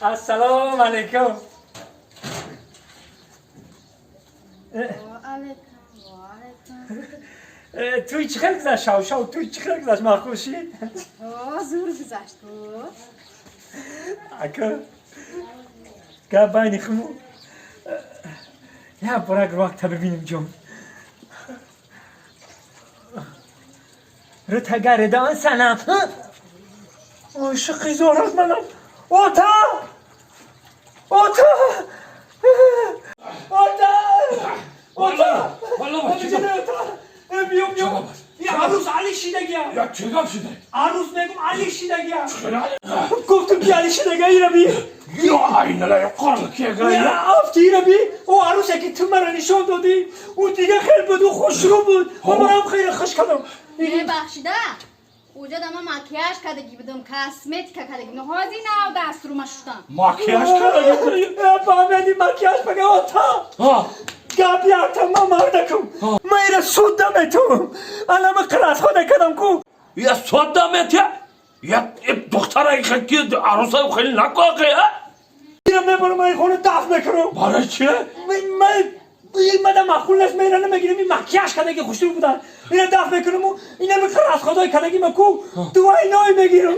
السلام علیکم. توی چی خیلی گذشت؟ شاو شاو توی چی خیلی گذشت؟ مخوشی؟ زور گذشت. اکا گپ بینی خمو یا برک وقت ببینیم جون رو تگردان سنم عاشقی زارت منم. اوتا اوتا اوتا اوتا اوتا بیام بیام یه عروس علی شیدگیا. یا چه شده؟ عروس میگم علی شیدگیا. گفتم بی علی شیدگیا ایرا بی. یا اینلا قرن که یا افتی ایرا بی. او عروسه که تو مرا نشون دادی او دیگه خیلی بود و خوشرو بود و من هم خیلی خوش کردم. ببخشیده اوجا دما макияж кардагӣ будам, косметика кардагӣ будам. Ҳозир нав даст рума шуштам. Макияж кардагӣ? Фаҳмиди макияж бага ота. Гап якта ма мардакум. Ма ира суд наметум. Алама қирасхона кардам ку. Я суд наметя? Я духтара ки арӯса хеле накоқе? Ира мебарам ай хона даф мекунам. Барои чи? Мада маъқул нест, ма ира намегирам. Ин макияж кардаги хушрӯ будан. Ира даф мекунаму ина миқирасходои кардаги ма ку дуаи ной мегирам.